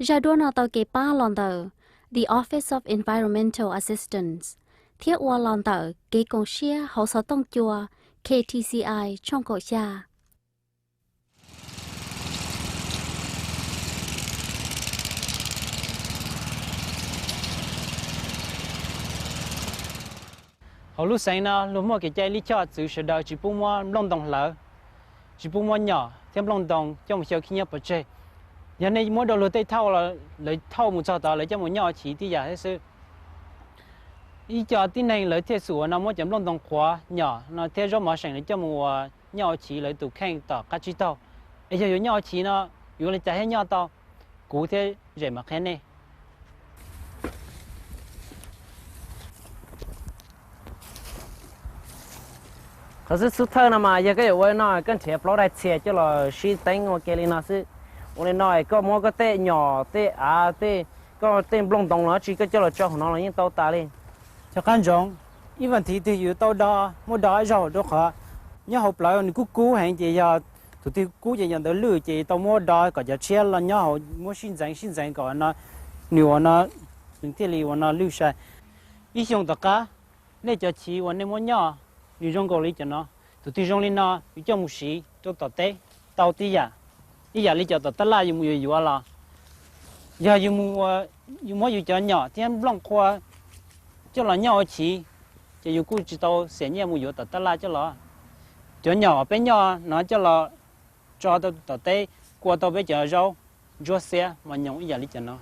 Zaj duab no tau kev pab los ntawm The Office of Environmental Assistance thiab ua los ntawm kev koom siab hauv xov tooj cua K T C I tshooj kaum xya. Hauv lub xeev no luag muaj kev cai lij choj txwv sawv daws tsis pub muab nplooj ntoo hlawv, tsis pub muab nyom thiab nplooj ntoo coj mus xyaw khib nyiab pov tseg. Yog nej muab rau luag tej thauj los lawv thauj mus txog tod lawv coj mus nyob ua chiv tib yam thiab xwb. Ib co tib neeg lawv thiaj xum ua no muab cov nplooj ntoo qhuav nyom no thiab zaub mov seem lawv coj mus ua nyob ua chiv lawv tus kheej tom qab tsib taug. Es yog yuav nyob ua chiv no yuav li cas thiaj nyob tau? Kuv thiab zem mam qhia nej. Qhov xub xub thawj no mas yog koj yuav ua no koj nrhiav plaub daim txhia coj los sib teeb ua ke li no xwb. Ua li no koj muab koj tej nyom tej av tej, koj tej nplooj ntoo los dab tsi koj coj los tso hauv no los yeej tau tas li. Cov qab ntsoov, ib vas thiv twg yus tau do, muab do ib zaug rau qhov nyob hauv plawv nws kub kub heev ces yog tus twg kub ces yog ntawd lwj ces tau muab do kom cov tshiab los nyob hauv muab sib ntxeev sib ntxeev kom no nws ua no, nws thiaj li ua no lwj sai. Ib xyoo tom qab nej cov chiv uas nej muab nyoj nws zoo nkaus li cov no, tus twg zoo li no yus coj mus siv rau tom teb tau tib yam, ib yam li cov tom tab laj yus mus yuav yuav los yog yus mus, yus muab yus cov nyom thiab nplooj qhua coj los nyob ua chiv, ces yus kuj tsis tau xiam nyiaj mus yuav tom tab laj coj los. Cov nyom peb nyoj no coj los tso tau tom teb, kua tau peb cov zaub, ntsuab xiab, mos nyoos ib yam li cov no.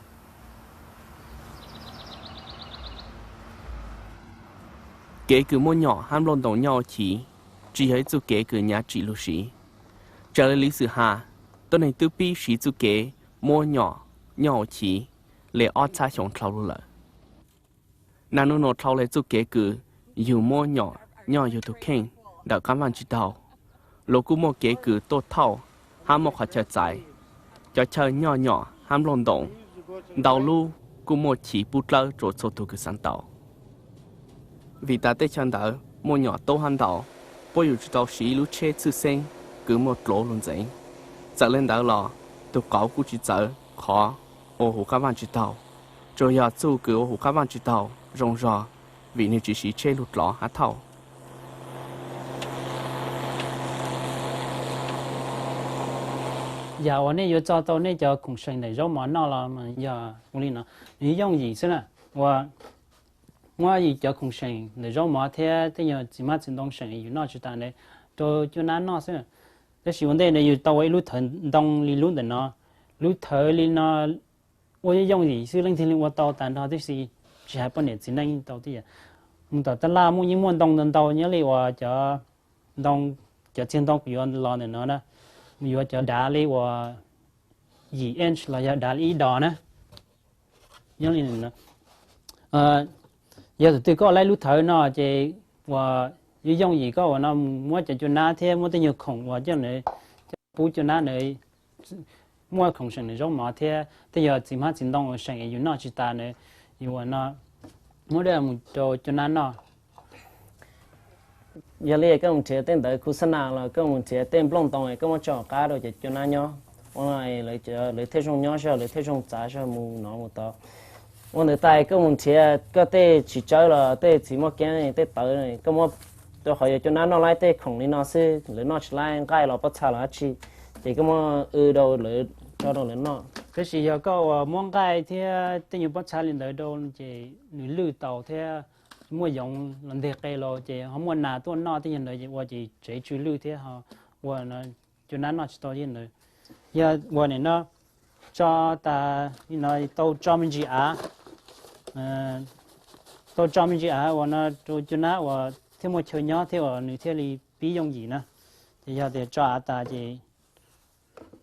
Kev kws muab nyom hab nplooj ntoo nyob ua chiv tsis yog ib txuj kev kws nyav tsim lug siv. Raws li Liv Xwm Has, tuab neeg twb pib siv txuj kev muab nyom nyob ua chiv le ob txhab xyoo dhau lug lawm. Naj nub nua dhau le txuj kev kws yug muab nyom nyob yug tug kheej ntawm qaab vaaj tsi taug, luag kuj muaj kev kws tuaj thauj hab muaj qhov chaw txais cov chaw nyoj nyom hab nplooj ntoo. Ntau lub kuj muaj chiv pub dlawb rua txhua tug kws xaav tau. Vim tas tej chaw ntawd muaj nyom tub hab ntau, puab yug tsi tau siv ib lub tsheb tshwj xeeb kws muaj dluav lug ntxeev. Txawm le ntawd los, tug qauv kuj tsi txawv qhov ua huv qaab vaaj tsi taug, tsuas yog txuj kws ua huv qaab vaaj tsi taug zoo zog, vim nwg tsi siv tsheb lug dlov hab thauj. Yam uas nej yuav txo tau nej cov khoom seem ntawm zaub mov noj los yog ua li no, nwg yooj yim xwb na, uas muab yus cov khoom seem ntawm zaub mov thiab tej nyuag txiv hmab txiv ntoo seem yus noj tsi tas ntawd rau cuaj nab noj xwb. Tab sis ua ntej ntawd yus tau ua ib lub thawv ntoo li lub ntawm no, lub thawv li no ua yooj yim xwb leej twg le ua tau tas nrho tib si, tsis has poj niam txiv neej tau tib yam. Mus tom tab laj muaj yeej muaj ntoo ntau ntau nyob li uas cov ntoo, cov txiag ntoo kuv yuav los ntawm no na, mus yuav cov dav li uas yim inch los yog dav li ib dos na. Nyob li no, yog thaum twg koj laib lub thawv no ces uas yooj yooj yim koj uas no mus muab cov cua nab thiab muab tej nyuag khoom uas coj ntawd, coj pub cua nab ntawd muaj khoom seem ntawm zaub mov thiab tej yog txiv hmab txiv ntoo uas seem yus noj tsis tas ntawd, yus uas no muab dej mus rau cua nab noj. Yog li koj mus nrhiav tej ntawv khu xab nas los koj mus nrhiav tej nplooj ntoo koj muab tso qab rau cov cua nab nyob, ua no lawv thiaj zoo nyob zog, lawv thiaj zoo txav zog mus no mus tod. Ua ntawd tas koj mus nrhiav koj tej txiv tsawb los tej txiv muaj keeb tej tawv, koj muab rau qhov yog cua nab noj laib tej khoom li no xwb, lawv noj tsis laib nqaij los pob txha los dab tsi, ces koj muab w rau lawv, tso rau lawv noj. Tab sis yog koj uas muab nqaij thiab tej nyuag pob txha li ntawd rau ces nws lwj tau thiab muaj yoov los nteg qe los ces ho muaj nas tuaj noj tej nyuag ntawd ces ua ces tsev tsw lwj thiab ho ua cua nab noj tsis tau tej ntawd. Yog ua nim no tso tas li no tau tso me ntsis av, tau tso me ntsis av uas no rau cua nab uas thiaj muaj chaw nyob thiab uas nws thiaj li pib yooj yim na. Ces yog tias tso av tas ces,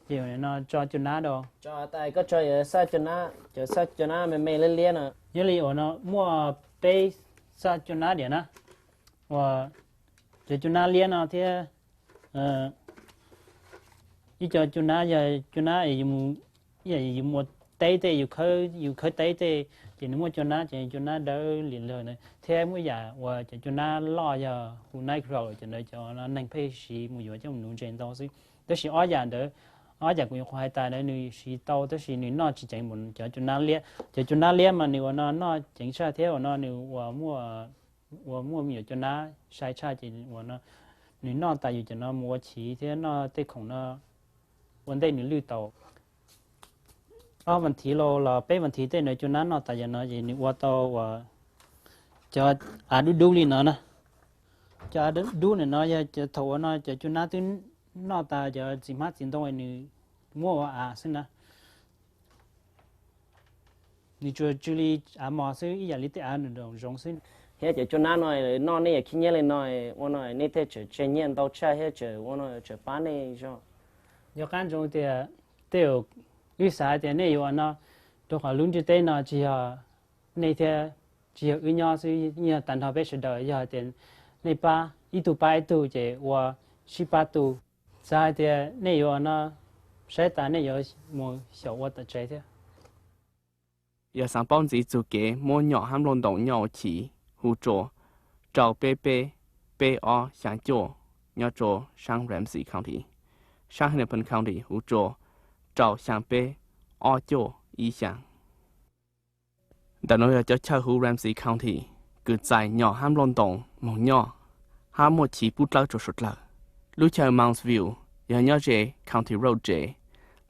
ces no tso cua nab rau. Tso av tas koj tso cov xaj cua nab me me liab liab no. Nyob li uas no muaj peb xaj cua nab diam na, uas cov cua nab liab no thiab ib co cua nab yog cua nab yus mus teb tej, yus khawb teb tej ces nws muaj cua nab ces cua nab dawb lim lawg ntawd thiab muaj yam uas cov cua nab loj yog hu night crow cov ntawd cov neeg pheej siv mus yuav coj mus nuv ntses ntau xwb. Tab sis ob yam ntawd Ob yam kuv nyuam qhuav hais tas ntawd nws siv tau tab sis nws noj tsis ceev npaum cov cua nab liab. Cov cua nab liab mas nws ua no noj ceev tshaj thiab ua no nws ua muaj me nyuam cua nab sai tshaj ces ua no nws noj tas yus cov no mus ua chiv thiab noj tej khoom no ua ntej nws lwj tau. Ob vas thiv los los peb vas thiv tej ntawd cua nab noj tas yam no ces nws ua tau uas cov av dub dub li no na. Cov av dub dub ntawm no yog thaum ua no cov cua nab twb noj tas cov txiv hmab txiv ntoo nws muab ua av xwb na. Nws tsuas tsw li av mos xwb ib yam li tej av nws zoov xwb. Thiab cov cua nab no noj nej yog khib nyiab li no ua no nej thiaj tseem tseg nyiaj ntau tshaj thiab tseem ua no tseem pab nej zog. Yog qab ntsoov tias tej zaum wb xav tias nej yuav ua no rau qhov lub ntiaj teb no tsis yog nej thiab tsis yog wb nyob xwb, yeej yog tag nrho peb sawv daws. Yog hais tias nej pab ib tug pab ib tug ces ua sib pab tu. Xav hais tias nej yuav ua no saib tas nej yuav mus xyaum ua tom tsev thiab. Yog xav paub ntxiv txug kev muab nyom hab nplooj ntoos nyob ua chiv, hu rua rau peb peb peb ob xyaa cuaj nyob rua saab Ramsey County. Saab Hennepin County hu rua rau xyaa peb ob cuaj ib xyaa. Ntawm nuav yog cov chaw huv Ramsey County kws txais nyom hab nplooj ntoos moog nyob hab muaj chiv pub dlawb rua suav dlawg. Lub chaw Mounds View yog nyob ze County Road tsev.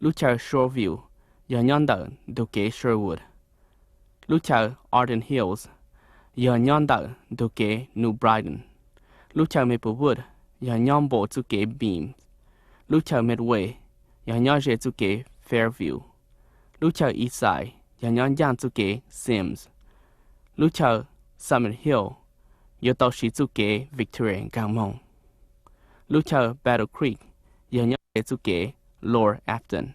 Lub chaw Shore View yog nyob ntawm ntug kev Sherwood. Lub chaw Arden Hills yog nyob ntawm ntug kev New Brighton. Lub chaw Maplewood yog nyob npoo txuj kev Beam. Lub chaw Midway yog nyob ze txuj kev Fairview. Lub chaw Eastside yog nyob ncaaj txuj kev Sims. Lub chaw Summit Hill yuav tau siv txuj kev Victoria nkaag moog. Lub chaw Battle Creek yog nyob ze txuj kev Lower Afton.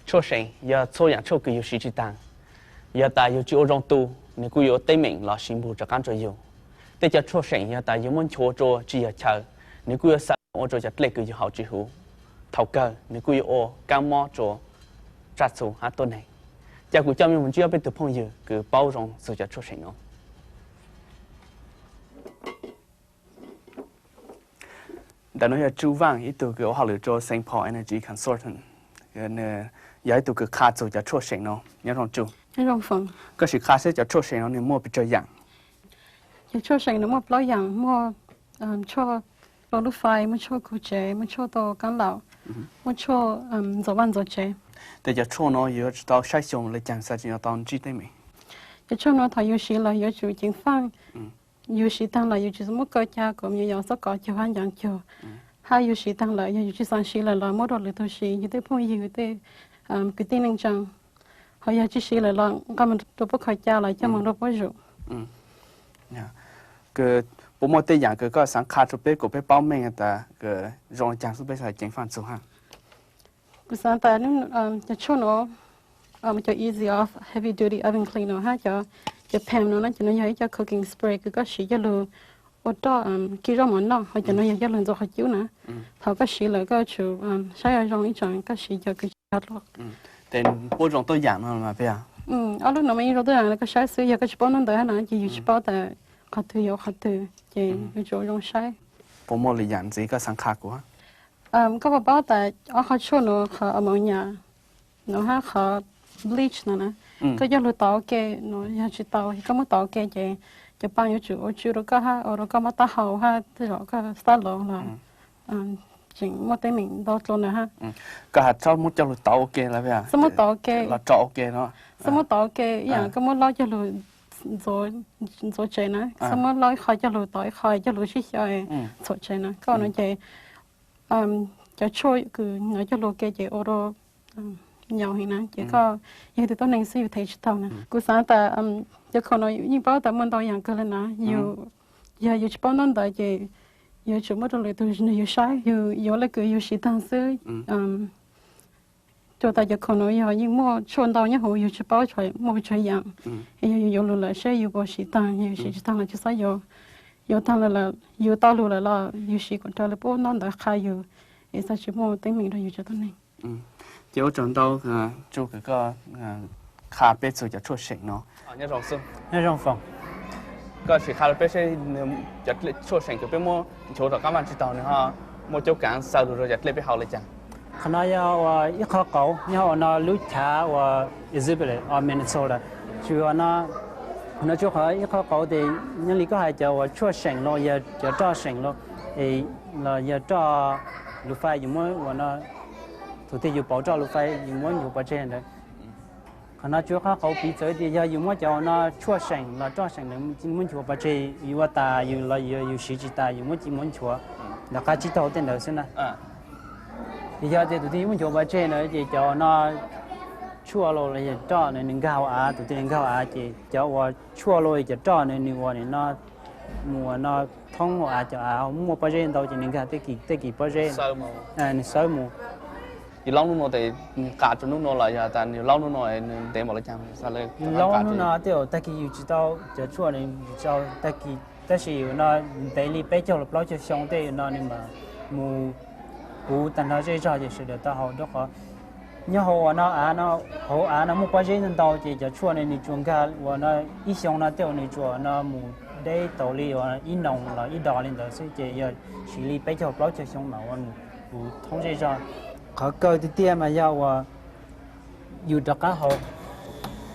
Tshuaj seem yog txhua yaam tshuaj kws yug siv tsi taag. Yog tas yug tsi ua zoo tu, nwg kuj yuav teeb meem los siv npug rov qaab rua yug. Tej cov tshuaj seem yog tas yug muab nchuav rua tsi yog chaw, nwg kuj yuav xa ua rua cov dlej kws yug haus tsi huv. Thaus kawg nwg kuj yuav ua kaab mob rua tsaj txhu hab tuab neeg. Ca kuv coj mej mus ntsib ob peb tug phooj ywg kws paub zoo txug cov tshuaj seem no. Ntawm nuav yog Tsu Vaaj, ib tug kws ua hauj lwm rua Saint Paul Energy Consultant, yog ib tug kws qha txug cov tshuaj seem no. Nyob zoo Tsu. Koj sim qha seb cov tshuaj seem no nwg muaj pes tsawg yaam? Cov tshuaj seem no muaj plaub yaam, muaj tshuaj rua lub fais, muaj tshuaj kug tsev, muaj tshuaj tau kaab laum, muaj tshuaj ntxuav vaaj ntxuav tsev. Tes cov tshuaj no yuav tsum tau saib xyoo le caag xwb tsi yuav tau ntsib teeb meem? Cov tshuaj no thaum yug siv lawm yuav tsum ceev faaj. Yug siv taag lawm yug tsi muab kaw ca kom me nyuam yaus xob kov cuag hab ncaam cuag. Hab yug siv taag lawm yog yug tsi xaav siv lawm los muab rua lwm tug siv, yug tej phooj ywg tej kwv tij neej tsaa. Ho yog tsi siv lawm los nqa moog rua puab kho ca los coj moog rua puab zuj. Puas muaj tej yaam kws koj xaav qha rua peb kuas peb paub meej tas zoo le caag xwb peb xaav ceev faaj txug hab? Kuv xaav tas cov tshuaj no, cov Easy Off Heavy Duty Oven Clean no hab cov, cov pam no na, cov no yog ib co cooking spray kws koj siv coj lug ua roj kib zaub mov noj, ho cov no yog coj lug ntxuav qhov cub na. Thaus koj siv lawm koj yuav tsum saib zoo zoo ib tsoom koj siv cov kws tsi yog dlua. Tes puab zoo tuab yaam no mas peb? Ob lub no mas yeej zoo tuab yaam le koj saib xwb, yog koj tsi paub nub ntawd hab no ces yug tsi paub tas qhov twg yuav qhov twg, ces yuav tsum zoo saib. Puas muaj le yaam ntxiv koj xaav qha kuv? Koj puas paub tas ob qhov tshuaj no, qhov ammonia no hab qhov bleach no na, koj coj lug tov ua ke no yog tsi tau, koj muab tov ua ke ces cov paa yuav tsum ua tsw rua koj hab ua rua koj mob taub hau hab tej zaum koj xab laus los tseem muaj teeb meem ntau dlua ntawd hab. Koj has txhob muab coj lug tov ua ke los? Txhob muab tov ua ke. Los tso ua ke no. Txhob muab tov ua ke, ib yaam koj muab laub coj lug ntxuav tsev na, txhob muab laub ib qho coj lug tov ib qho coj lug sib xyaw txhuam tsev na, koj ua no ces cov tshuaj kws no coj lug ua ke ces ua rua nyaum heev na, ces koj yog tug tuab neeg xwb yug thev tsi tau na. Kuv xaav tas cov khoom no yeej paub tas muaj ntau yaam kawg le na, yog yug tsi paub nub ntawd ces yuav tsum muab rua lwm tug nwg yug saib, yug yuav le kws yug siv taag xwb. Rau tas cov khoom no yog yeej muaj tshuaj ntau nyob hauv, yus tsis paub tshuav muaj tshuav yam. Es yog yus yuav lug lawm saib yus puas siv taag, yus siv tsis taag los tsis txhob yuav. Yuav taag lawm, yus tau lug lawm los yus siv kom raws li puab ntaub ntawv qha yus, es txhob tsis muaj teeb meem rau yus cov tuab neeg. Ces ua tsaug ntau, Tsuj, kws koj qha peb txug cov tshuaj seem no. Nyob zoo Foom, koj sim qha rau peb saib cov tshuaj seem kws peb muab nchuav rov qaab vaaj tsi taug nws ho muaj cuab kaav xaws lug rau cov dlej peb haus le caag? Qhov no yog ua ib qho qauv nyob ua no lub chav ua Exhibit of Minnesota. Tsuas ua no, qhov no tsuas qhov ib qho qauv tes nyob li koj hais cov ua tshuaj seem los yog cov roj seem los, los yog roj lug fai yus muab ua no, thaum twg yus pauv roj lug fai yus muab nchuav pov tseg ntawd. Qhov no tsuas qhov qauv piv txwv tias yog yus muab cov ua no tshuaj seem los roj seem ntawd muab nchuav pov tseg, yus ua tas yus los yus siv tsis tas yus muab ci muab nchuav, nram qab tsib taug tej ntawd xwb na. Ces yog tias tus twg muab nchuav pov tseg ntawd ces cov ua no tshuaj los los yog roj ntawd nws nkag hauv av, tus twg nws nkag hauv av ces cov ua tshuaj los cov roj ntawd nws ua no mus ua no thoob hauv av, cov av muaj pob zeb ntau ces nws nkag tej kis pob zeb, nws xawb mus. Yus laub nub nuav tes nws qas rua nub nuav los yog tas yus laub nub nuav nws ntev npaum le caag? Yus laub nub nuav tej zaum tag kis yus tsis tau, cov tshuaj nws tsis tau tag kis, tab sis yus no ntev li peb caug los plaub caug xyoo tej no nws mam mus puv tag nrho zej zog ces sawv daws tau haus rau qhov nyob hauv ua no av no, hauv av no muaj pob zeb ntau ntau ces cov tshuaj no nws tsuas nkag ua no ib xyoo no tej zaum nws tsuas no mus deb tau li ua ib noog los ib dos li ntawd xwb ces yog siv li peb caug plaub caug xyoo mam ua mus puv thoob zej zog. Qhov kawg tiag tiag mas yog ua yus rov qab haus,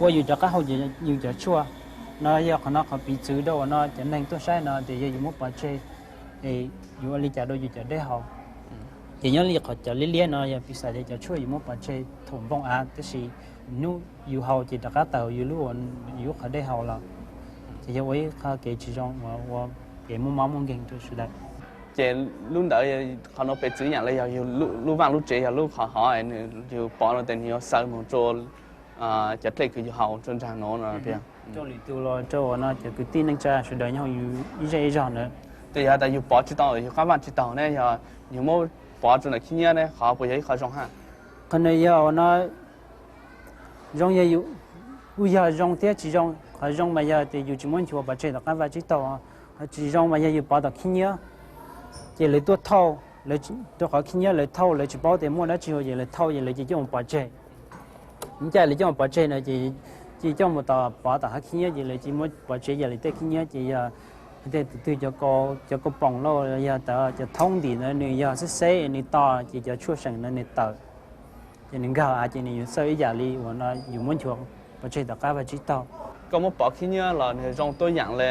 ua yus rov qab haus yus cov tshuaj no, yog qhov no qhov piv txwv rau ua no cov neeg tuaj saib no tias yog yus muab pov tseg es yus ua li cas rau yus cov dej haus. Ces nyob li qhov cov liab liab no yog piv xam tias cov tshuaj yus muab pov tseg thaum npoo av tab sis hnub yus haus ces rov qab tawm yus lub, yus lub qhov dej haus los, ces yog ua ib qho kev tsis zoo uas ua kev muaj mob muaj nkeeg rau sawv daws. Ces lub ntawd, qhov no piv txwv yam li yog yus lub vaaj lub tsev yog lub qhov hov, yus pov no tes nws yuav xaws mus rua cov dlej kws yus haus rua nraag nuav no. Rau lwm tus los rau ua no cov kwv tij neej tsa sawv daws nyob hauv yus ib zej ib zog ntawd. Tes yog tas yus pov tsis tau, yus qaab vaaj tsis taug ne, yog yus muab pov rua ntawm khib nyiab ne, qhov puas yog ib qho zoo hab? Qhov no yog ua no zoo, yog yus kuj yog zoo thiab tsis zoo. Qhov zoo mas yog tias yus tsis muab nchuav pov tseg tom qaab vaaj tsib taug. Qhov tsis zoo mas yog yus pov tom khib nyiab, ces lawv tuaj thauj, rau qhov khib nyiab lawv thauj lawv tsis paub tias muaj dab tsi hauv ces lawv thauj ces lawv cia coj mus pov tseg. Ib ncaj lawv coj mus pov tseg no ces cia coj mus tom pov tom hav khib nyiab ces lawv cia muab pov tseg yam li tej khib nyiab ces yog tej tus twg cov kaus poom lauj yog tas cov thoob ntim ntawd nws yog xeb xeb nws to ces cov tshuaj seem ntawd nws tawm ces nws nkag av ces nws yuav xaws ib yam li uas no yus muab nchuav pov tseg tom qaab vaaj tsib taug. Koj muab pov khib nyiab los nws zoo tuab yaam le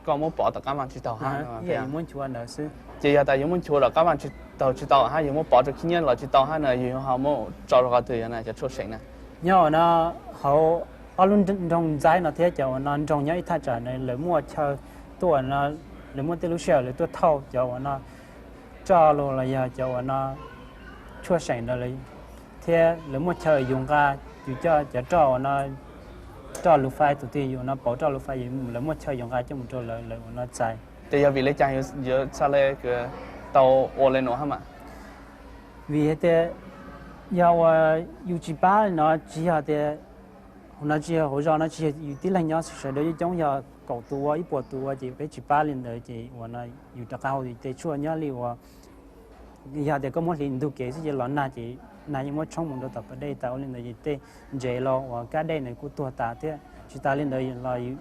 koj muab pov tom qaab vaaj tsib taug hab? Yus muab nchuav ntawd xwb. Ces yog tas yus muab nchuav tom qaab vaaj tsib taug tsis tau hab, yus muab pov rau khib nyiab los tsis tau hab no, yus ho muab tso rau qhov twg yog no cov tshuaj seem na? Nyob ua no hauv ob lub nroog Ntxaib no thiab cov uas no nroog nyob ib thaj tsam no lawv muaj chaw tuaj no, lawv muaj tej lub sij hawm lawv tuaj thauj cov uas no roj los los yog cov uas no tshuaj seem ntawd lawm, thiab lawv muaj chaw yus nqa, yus coj cov roj uas no, roj lus fai, tus twg yus no pauv roj lus fai lawv muaj chaw yus nqa coj mus rau lawv, lawv uas no txais. Ces yog vim le caag yuav txhaj le tau ua le nuav hab mas? Vim hais tias yog uas yus tsis pab li no, tsis yog tias hauv no tsis yog hauv zos no tsis yog yus tib leeg nyob, sawv daws coob coob yog kaum tus ua ib puas tus ua ces peb tsis pab li ntawd ces uas no yus rov qab haus tej tshuaj nyob li uas yog tias koj muab hliv ntug kev xwb ces los nag ces nag yeej muab tshoob mus rau tom pas dej tas, ua li ntawd ces tej ntsev los uas kab dej ntawd kuj tuag tas thiab. Tsis tas li ntawd los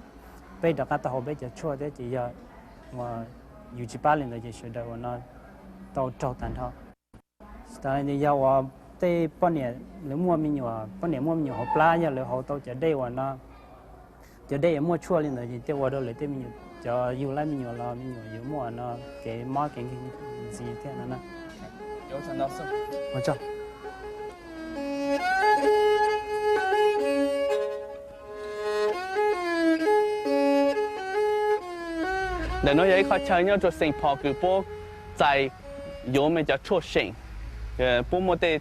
peb rov qab tau haus peb cov tshuaj thiab ces yog uas yus tsis pab li ntawd ces sawv daws uas no tau raug tag nrho. Tsis tas li ntawd yog uas tej poj niam lawv muaj me nyuam, poj niam muaj me nyuam hauv plab yog lawv haus tau cov dej uas no, cov dej uas muaj tshuaj li ntawd ces thiaj ua rau lawv tej me nyuam, cov yug lab me nyuam los me nyuam yuav muaj no kev mob kev nkeeg ntxiv thiab no na. Ua tsaug. Ntawm nuav yog ib qho chaw nyob rua Saint Paul kws puab txais yuav me cov tshuaj seem. Puab muaj tej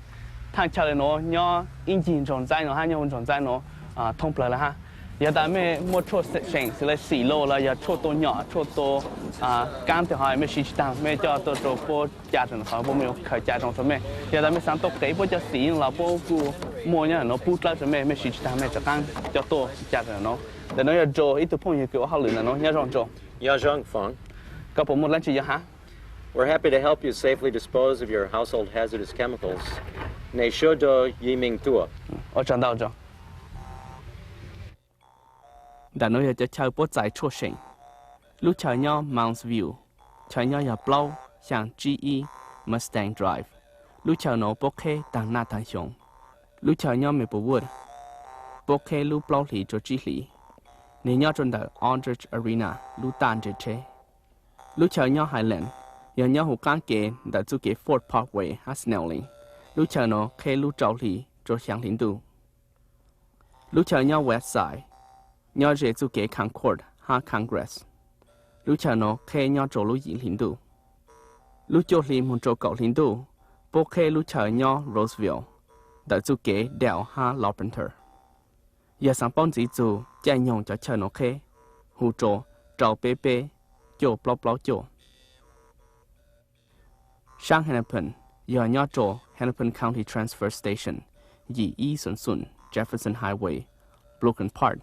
thaaj chaw le nuav nyob ib ncig nroog Ntxaib nuav hab, nyob huv nroog Ntxaib nuav thoob plawg le hab. Yog tas mej muaj tshuaj seem xws li xim los los yog tshuaj tua nyom, tshuaj tua kaab twg hov mej siv tsis taag, mej coj tuaj rau puab ca rau qhov puab muaj yuav khaws ca zoo rau mej. Yog tas mej xaav tau qev puab cov xim los puab kuj muaj nyob nuav pub dlawb rau mej, mej siv tsis taag mej rov qaab coj tuaj ca rau nuav. Ntawm nuav yog Joe, ib tug phooj ywg kws ua hauj lwm ntawm nuav nyob zoo Joe. Koj puas muaj dlaab tsi yuav has? We're happy to help you safely dispose of your household hazardous chemicals. Neeg suav do yi ming tuaj. Ua tsaug ntau Joe. Ntawm nuav yog cov chaw puab txais tshuaj seem. Lub chaw nyob Mounds View, chaw nyob yog plaub xyaa tsib ib Mustang Drive. Lub chaw nuav puab qheb taag naj taag xyoo. Lub chaw nyob Maplewood, puab qheb lub plaub hlis rua tsib hlis. Nwg nyob rua ntawm Aldridge Arena lub taj ntseg tsheb. Lub chaw nyob Highland, yog nyob huv qaab kev ntawm txuj kev Ford Parkway hab Snelling. Lub chaw nuav qheb lub rau hli rua xyaa hli ntuj. Lub chaw nyob Westside, nyob ze txuj kev Concord hab Congress. Lub chaw nuav qheb nyob rua lub yim hli ntuj. Lub cuaj hli moog rua kaum hli ntuj, puab qheb lub chaw nyob Roseville, ntawm txuj kev Dell hab Larpenteur. Yog xaav paub ntxiv txug caij nyoog cov chaw nuav qheb, hu rua rau peb peb cuaj plaub plaub cuaj. Saab Hennepin, yog nyob rua Hennepin County Transfer Station, yim ib xoom xoom Jefferson Highway, Brooklyn Park.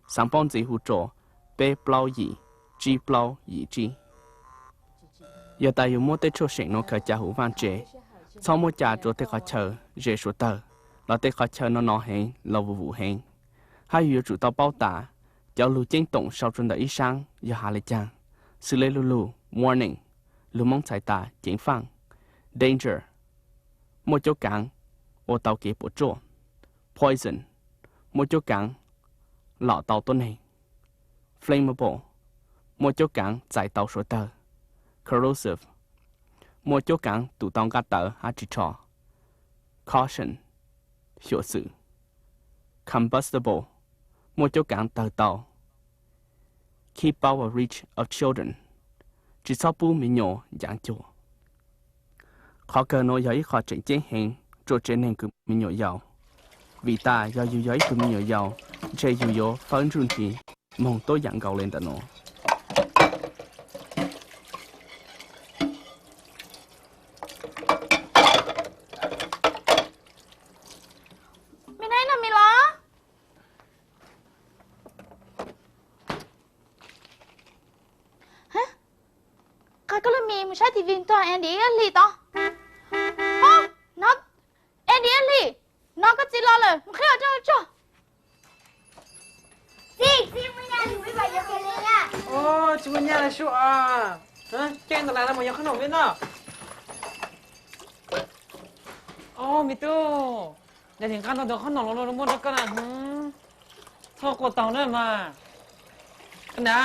Xaav paub ntxiv hu rua peb plaub yim tsib plaub yim tsib. Yog tas yug muab tej tshuaj seem nuav khaws ca huv vaaj tse, txhob muab ca rua tej qhov chaw ze suav tawg los tej qhov chaw no no heev los vus vus heev. Hab yug yuav tsum tau paub tas cov lug ceeb toom sau rua ntawm ib saab yog has le caag, xws le lug lug warning, lug Moob txhais tas ceev faaj, danger, muaj cuab kaav ua tau kev puam tsuaj, poison, muaj cuab kaav lom tau tuab neeg, flammable, muaj cuab kaav txais tau suav tawg, corrosive, muaj cuab kaav tum tau nqaj tawv hab ris tsho, caution, xyuam xim, combustible, muaj cuab kaav tawg tau, keep out of reach of children, tsi txhob pub me nyuam yaav cuag. Qhov kawg nuav yog ib qho tseem ceeb heev rua tsev neeg kws muaj me nyuam yaus, vim tas yog yug yog ib tug me nyuam yaus, ntshe yug yuav fawb ntsuj ntsig moog tuab yaam nkaus le ntawm nuav. Qha koj lub mis mus saib TV tog Andy ib hlis tod. Andy ib hlis, nov koj txiv los lawm, mus qhib ua rau tsuag. Tsis muaj nyaj li sua. Ceeb ntawd las no mus yog qhob noom peb noj. Au me tub, yog li nqa tau ntawm qhob noom los muab rau koj na. Txhob quaj taug na mas. Koj na,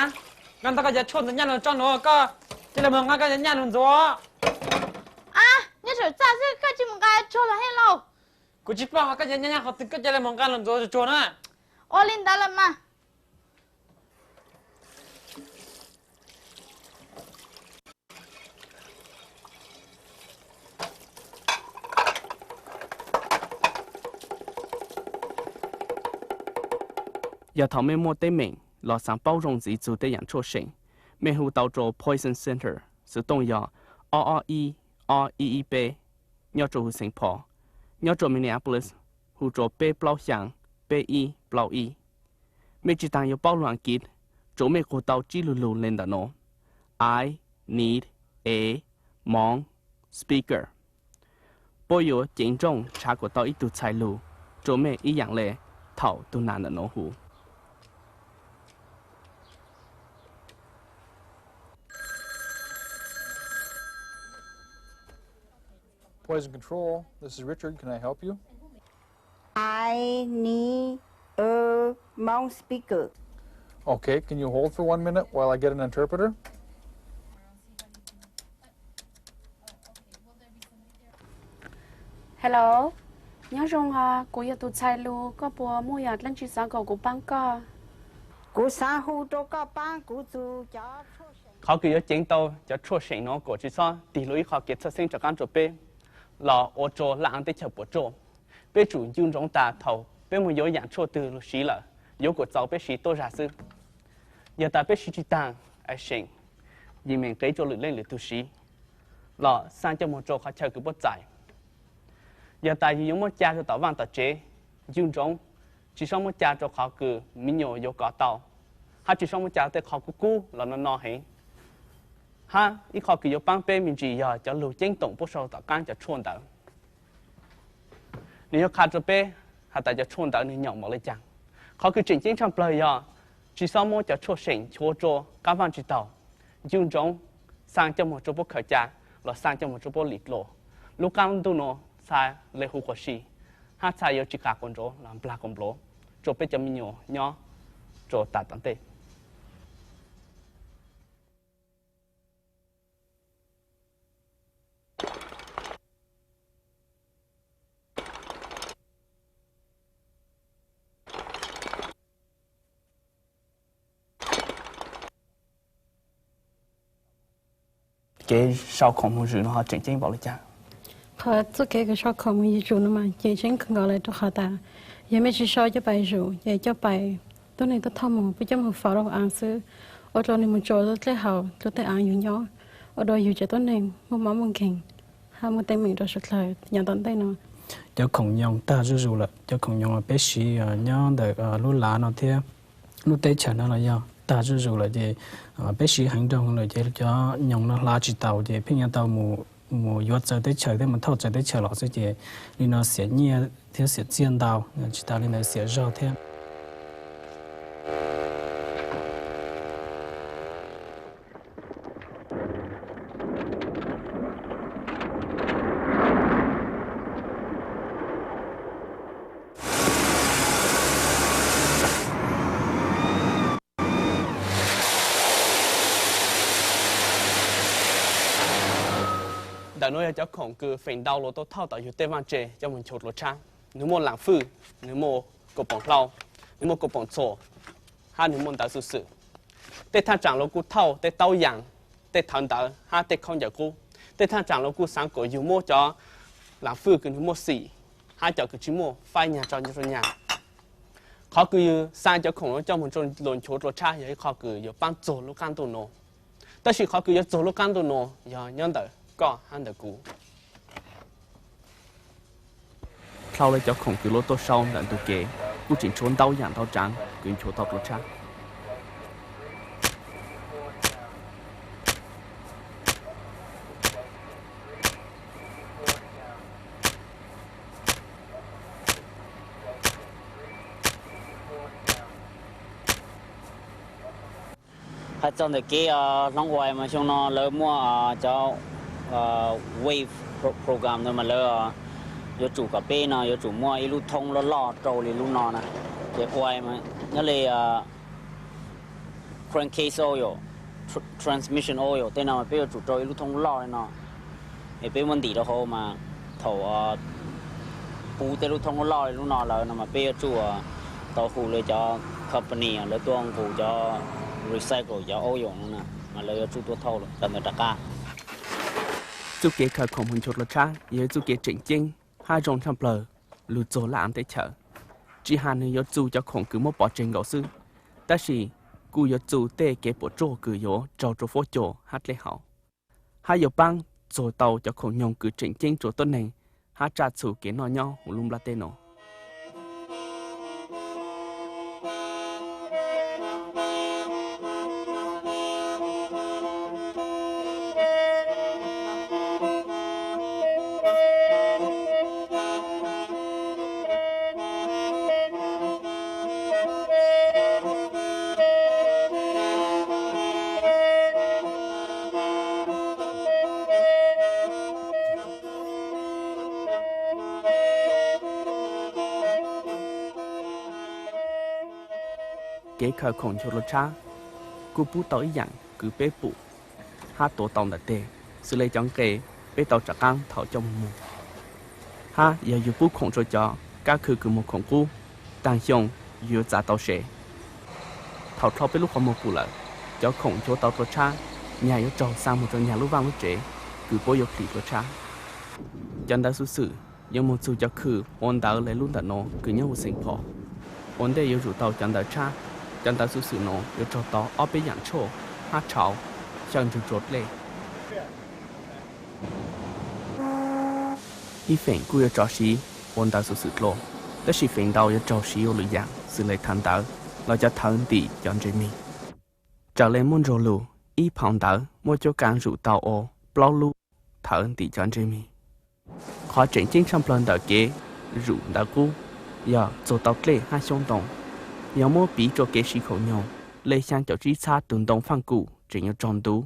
nqa tau koj cov tshuaj ntawd nyaj lug tso nuav, koj cia li mus nqa koj cov nyaj lug ntxuav. Nyob saum txaj xwb koj tsis mus nqa tsuag los hej lauj. Kuv tsis paub hais koj cov nyaj nyaj qhov twg, koj cia li mus nqa lug ntxuav tsuag tsuag na. Ua li ntawd lawm mas. Yog thaum mej muaj teeb meem los xaav paub zoo ntxiv txug tej yaam tshuaj seem, mej hu tau rua Poison Center, xov tooj yog ob ob ib, ob ib ib peb, nyob rua huv Saint Paul. Nyob rua Minneapolis, hu rua peb plaub xyaa, peb ib plaub ib. Mej tsi taag yuav paub lug Askiv, tsuav mej qhuas tau tsib lug lug le ntawm nuav: I need a Hmong speaker. Puab yuav ceev nrooj nrhav kuas tau ib tug txhais lug rua mej ib yaam le thaum tug nas ntawm nuav hu. Poison Control, this is Richard. Can I help you? I need a Hmong speaker. Okay, can you hold for one minute while I get an interpreter? Hello, nyob zoo os, kuv yog tus txhais lus, koj puas muaj yam dlaab tsi xaav kom kuv paab koj? Kuv xaav hu rau koj paab kuv txug cov, qhov kws yuav ceev tau cov tshuaj seem nuav kom tsi txhob tig lug ib qho kev txhawj xeeb rov qaab rua peb los ua rua laj aav teb chaws puam tsuaj. Peb tsum ncu ntsoov tas thaum peb moog yuav yaam tshuaj twg lug siv lawm, yuav kom txaus peb siv tuaj zag xwb. Yog tas peb siv tsis taag, a seem, yim meem qev rua lwm leej lwm tug siv, los xaa coj moog rua qhov chaw kws puab txais. Yog tas yug yuav muab ca rua tom vaaj tom tsev, ncu ntsoov tsis xob muab ca rua qhov kws miv nyuas yuav kov tau, hab tsis xob muab ca tej qhov kub kub los no no heev. Hab ib qho kws yuav paab peb me ntsis yog cov lug ceeb toom puab sau tom qaab cov tshuaj ntawd. Nwg yuav qha rua peb has tas cov tshuaj ntawd nwg nyaum npaum le caag. Qhov kws tseem ceeb tshaaj plawg yog tsis xob muab cov tshuaj seem nchuav rua qaab vaaj tsis taug. Ncu ntsoov xaa coj moog rua puab khaws ca los xaa coj moog rua puab lim dlua. Lub qaab ntuj nuav txha le hu quas si, hab txha yuav tsis qas quas nrov los nplag quas nplov rua peb cov me nyuam nyob rua tas tom ntej. Kev sau khoom moog zwm no ho tseem ceeb npaum le caag? Qhov txuj kev kws sau khoom moog zwm no mas tseem ceeb kawg nkaus le rua qhov tas yog mej tsis sau caj pais zwm ces caj pais tuab neeg tuaj thauj moog puab coj moog faus rua hauv aav xwb, ua rua nwg moog tsua dlej haus rua tej aav yug nyob, ua rua yug cov tuab neeg muaj mob muaj nkeeg hab muaj teeb meem rua suav dlawg yav tom ntej no. Cov khoom nyoos tag zuj zus lawm. Cov khoom nyoos peb siv nyob ntawm lub lav no thiab lub teb chaws no los yog tag zuj zus lawm ces peb siv heev nroog lawm ces cov nyoos no hla tsis taus ces pheej yuav tau mus yuav txawv teb chaws thiab mus thauj txawv teb chaws los xwb ces li no xiam nyiaj thiab xiam txiaj ntau, tsis tas li ntawd xiam zog thiab. Ntawm nuav yog cov khoom kws feem ntau luas tau thauj tom yug tej vaaj tse coj moog nchuav dlua tshab. Nwg muaj laam fwj, nwg muaj kaum poom hlau, nwg muaj kaum poom txhuam, hab nwg muaj ntawv xuv xwm. Tej thaaj tsaam luas kuj thauj tej taub yaam, tej thawv ntawv hab tej khaub ncaws qub. Tej thaaj tsaam luas kuj xaav kom yug muab cov laam fwj kws nwg muaj xim hab cov kws tsis muaj faib nyag tso rua nyag. Qhov kws yug xaa cov khoom nuav coj moog rua luas nchuav dlua tshab yog ib qho kws yuav paab txuag lub qaab ntuj nuav. Tab sis qhov kws yuav txuag lub qaab ntuj nuav yog nyob ntawm koj hab ntawm kuv. Dlhau le cov khoom kws luas tuaj sau ntawm ntug kev kuj tseem tshuav ntau yaam ntau tsaav kws nchuav tau dlua tshab. Hais txog ntawm kev hloov uas mas xyoo no lawv muaj cov wave program ntawd mas lawv yuav tsum kom peb no yuav tsum muaj ib lub thoob loj loj rau li lub no na. Ces uas nyob li crankcase oil, transmission oil tej no mas peb yuav tsum rau ib lub thoob loj li no. Es peb muab ntim rau hauv mas thaum pub tej lub thoob loj loj li lub no lawm no mas peb yuav tsum tau hu li cov company lawv tuaj nqus cov recycle cov oil no na, mas lawv yuav tsum tuaj thauj rau ntawd rov qab. Txuj kev khaws khoom moog nchuav dlua tshab yog ib txuj kev tseem ceeb hab zoo tshaj plawg lug txug laj aav teb chaws. Tsis has nwg yuav txu cov khoom kws muab pov tseg nkaus xwb, tab sis kuj yuav txu tej kev puam tsuaj kws yuav raug rua fuab cua hab dlej haus, hab yuav paab txuag tau cov khoom nyoog kws tseem ceeb rua tuab neeg hab tsaj txhu kev noj nyob huv lub nplaj teb no. Kev khaws khoom nchuav dlua tshab kuj pub tau ib yaam kws peb pum hab tuav tau ntawm teg, xws le cov nqe peb tau rov qaab thaum coj moog muag, hab yog yug pub khoom rua cov kab khw kws muag khoom qub, taag xyoo yug yuav txav tau sev. Thaum dlhau peb lub qhov muag pum lawm, cov khoom nchuav tau dlua tshab nyag yuav raug xaa moog rua nyag lub vaaj lub tsev kws puab yuav plhis dlua tshab. Cov ntawv xuv xwm yuav moog txug cov khw ua ntawv le lub ntawm nuav kws nyob huv Saint Paul. Ua ntej yuav zuj tau cov ntawv tshab, cov ntawv xuv xwm no yuav raug tau ob peb yaam tshuaj hab tshauv xyaw ntsug tsua dlej. Ib feem kuj yuav tsum siv ua ntawv xuv xwm dlua, tab sis feem ntau yuav raug siv ua lwm yaam xws le thawv ntawv los cov thawv ntim cov ntsej mig. Raws le muaj ntsuag lug, ib phau ntawv muaj cuab kaav zuj tau ua plaub lub thawv ntim cov ntsej mig. Qhov tseem ceeb tshaj plawg ntawm kev zuj ntawv qub yog txug tau dlej hab xyoob ntoo. Yog muab piv rua kev siv khoom nyoog, lej xyaa caum tsib txhab tug ntoo faaj kum tseem yuav raug ntuv,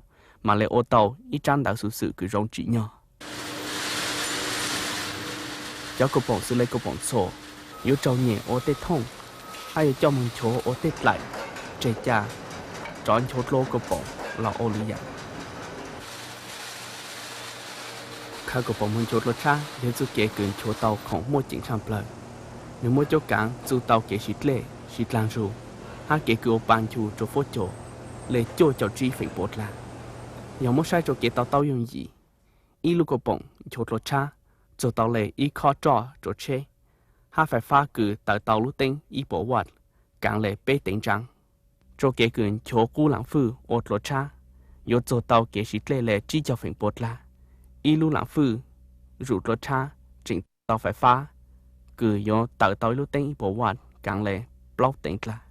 mam le ua tau ib tsab ntawv xuv xwm kws zoo tsim nyog. Cov kua poom xws le kua poom txhuam yuav raug nyem ua tej thooj, hab yuav coj moog nchuav ua tej dlaim, tseg ca, rov nchuav dlua kua poom los ua lwm yaam. Khaws kua poom moog nchuav dlua tshab yog txuj kev kws nchuav tau khoom muaj ceem tshaj plawg. Nwg muaj cuab kaav txuj tau kev siv dlej, siv dlaag zug, hab kev kws ua pa nchu rua fuab cua le cuaj caum tsib feem pua dlaag. Yog muab saib rua kev to taub yooj yim, ib lub kua poom nchuav dlua tshab txug tau le ib khob roj rua tsheb, hab fais fab kws tawm tau lub teeb ib puas vat kaav le peb teev ntsaa. Rua kev kws nchuav qub laam fwj ua dlua tshab, yuav txug tau kev siv dlej le tsib caug feem pua dlaag. Ib lub laam fwj zuj dlua tshab tseem txug tau fais fab kws yuav tawm tau ib lub teeb ib puas vat kaav le plaub teev dlaag.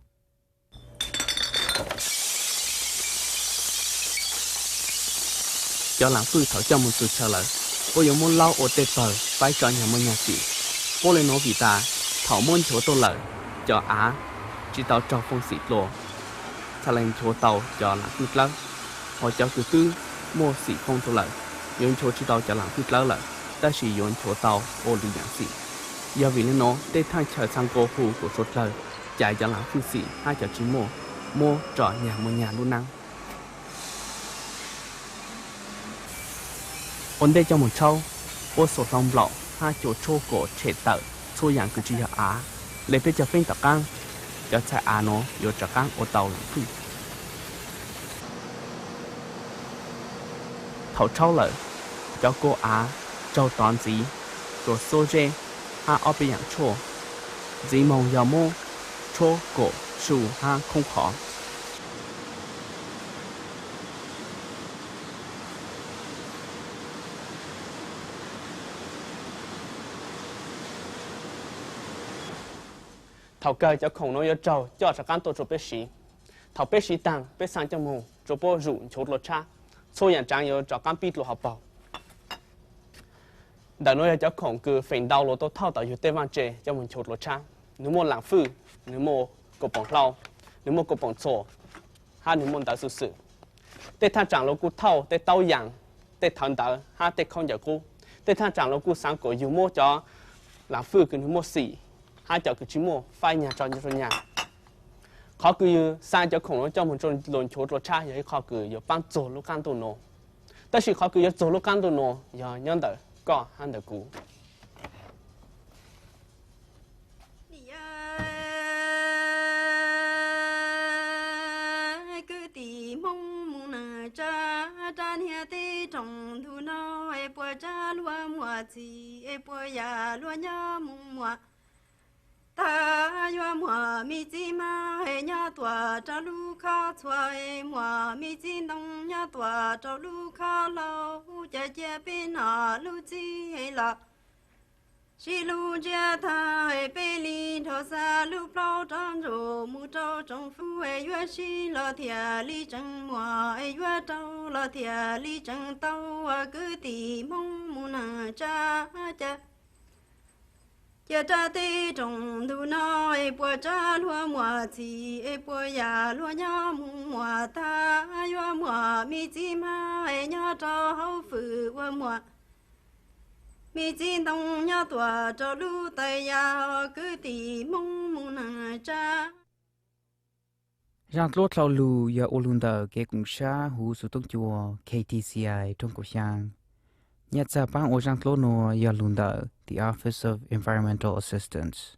Cov laam fwj thaum coj moog txug chaw lawm, puab yuav muab laub ua tej pawg faib tso nyag muaj nyag xim. Puab le nuav vim tas thaum muab nchuav tuaj lawm, cov av tsi tau raug foo xim dlua, txhad le nchuav tau cov laam fwj dlawb. Hos cov kws twb muaj xim foo dlua lawm, yuav nchuav tsi tau cov laam fwj dlawb lawm, tab sis yuav nchuav tau ua lwm yaam xim. Yog vim le nuav tej thaaj chaw txha nqua hu kuas suav dlawg cais cov laam fwj xim hab cov tsi muaj, muab tso nyag muaj nyag lub naab. Ua ntej coj moog tshaub, puab xuas hlau nplaum hab cua tshuab kuam tshem tawm txhua yaam kws tsi yog av, le peb cov feeb tom qaab, cov txhais av nuav yuav rov qaab ua tau laam fwj. Thaum tshaub lawm, cov kua av raug tov ntxiv rua xuab zeb hab ob peb yaam tshuaj. Ntxiv moog yog muab tshuab kuam su hab khoob qhov. Thaum kawg cov khoom nuav yuav raug coj rov qaab tuaj rua peb siv. Thaum peb siv taag, peb xaa coj moog rua puab zuj nchuav dlua tshab, txhua yaam tsaav yuav rov qaab pib dlua hauv paug. Ntawm nuav yog cov khoom kws feem ntau luas tau thauj tau yug tej vaaj tse coj moog nchuav dlua tshab. Nwg muaj laam fwj, nwg muaj kua poom hlau, nwg muaj kua poom txhuam, hab nwg muaj ntawv xuv xwm. Tej thaaj tsaam luas kuj thauj tej taub yaas, tej thawv ntawv hab tej khaub ncaws qub. Tej thaaj tsaam luas kuj xaav kuas yug muab cov laam fwj kws nwg muaj xim hab cov kws tsi muaj faib nyag tso rua nyag. Qhov kws yug xaa cov khoom nuav coj moog rua luas nchuav dlua tshab yog ib qho kws yuav paab txuag lub qaab ntuj nuav. Tab sis qhov kws yuav txuag lub qaab ntuj nuav yog nyob ntawm koj hab ntawm kuv. Kwv tij Hmoob mus neeg tsa, rab niag teb rooj ntug no es puas rab luag muaj txim es puas yam luag nyob mus muam. Tag yuav muaj me txiv hmab es nyob tuaj rau lub khob txhua es muaj me txiv ntoo nyob tuaj rau lub khob hlau, cas cia peb noj lub txiv es los sib lub ntsiab tag es peb li nrho xa lub plaub rov ntsuj mus rau tsoom fwv es yuav sib los thiaj li tseem muaj es yuav rau los thiaj li tseem tau ua kwv tij Hmoob mus neeg tsa cas. Cia rab teb rooj ntug no es puas rab luag muaj txim es puas yam luag nyob mus muam. Tag yuav muaj me txiv hmab es nyob rau hauv fwj ua muam, me txiv ntoo nyob tuaj rau lub tais yas, kwv tij Hmoob mus neeg tsa. Zaaj dluab dlhau lug yog ua lug ntawm kev koom sab huv xov tooj cua K T C I rooj kaum xyaa. Nyaj txag paab ua zaaj dluab nuav yog lug ntawm the Office of Environmental Assistance.